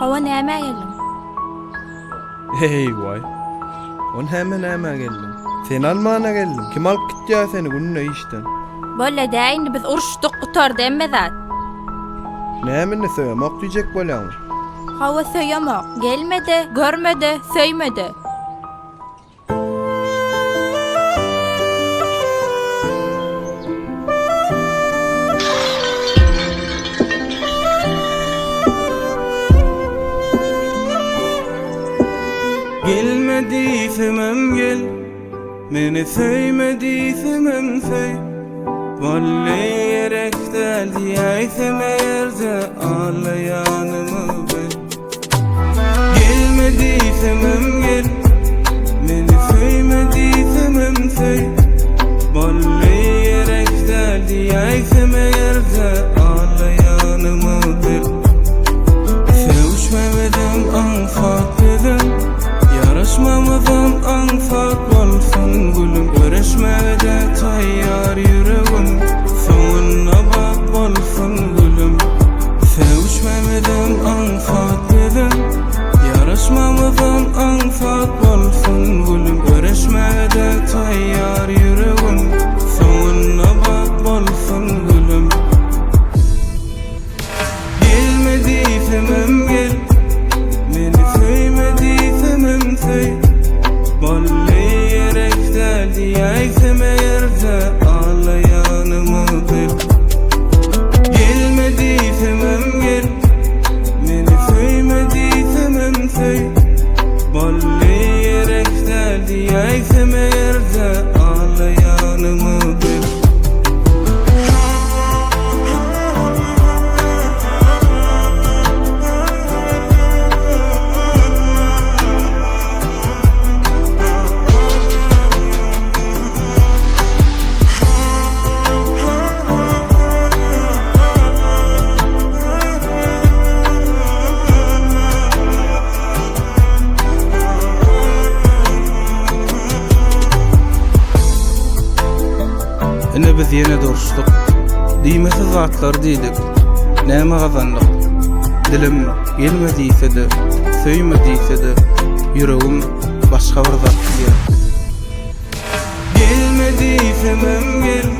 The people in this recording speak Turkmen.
Hawa nämä geldiň? Eý waý. O näme nämä geldiň? Seni almana geldim. Kim alyp gitýär seni günde işden? Bolýa dä indi biz uruşdyk gutardy hemme zat. Näme indi söýemok diýjek bolýaňmy? Hawa söýemok. Gelmede, görmede, söýmede. Gelme diýsemem gel, meni söýme diýsemem söý. Wally gerek däl diýäýsem eger-de aglaýanymy bil. Gelme diýsemem gel, meni söýme diýsemem söý. Wally gerek däl diýäýsem eger-de aglaýanymy bil. Söýüşmemizem aňsat biziň, Ýaraşmamyzam aňsat bolsun gülüm. Göreşmäge-de taýýar ýüregim, Soňunda bak bolsun gülüm. Söýüşmemizem aňsat biziň, Ýaraşmamyzam aňsat bolsun gülüm. Göreşmäge-de taýýar ýüregim, Soňunda bak bolsun gülüm. Gelme diýsemem gel, meni söýme diýsemem söý. Boldy gerek däl diýäýsem eger-de aglaýanymy bil. Gelme diýsemem gel, meni söýme diýsemem söý. Boldy gerek däl diýäýsem eger-de aglaýanymy bil. Ine biz ýene duruşdyk. Diýmesiz zatlar diýdik. Näme gazandyk? Dilim gelme diýse-de, söýme diýse-de, ýüregim başga bir zat diýýär. Gelme diýsemem gel.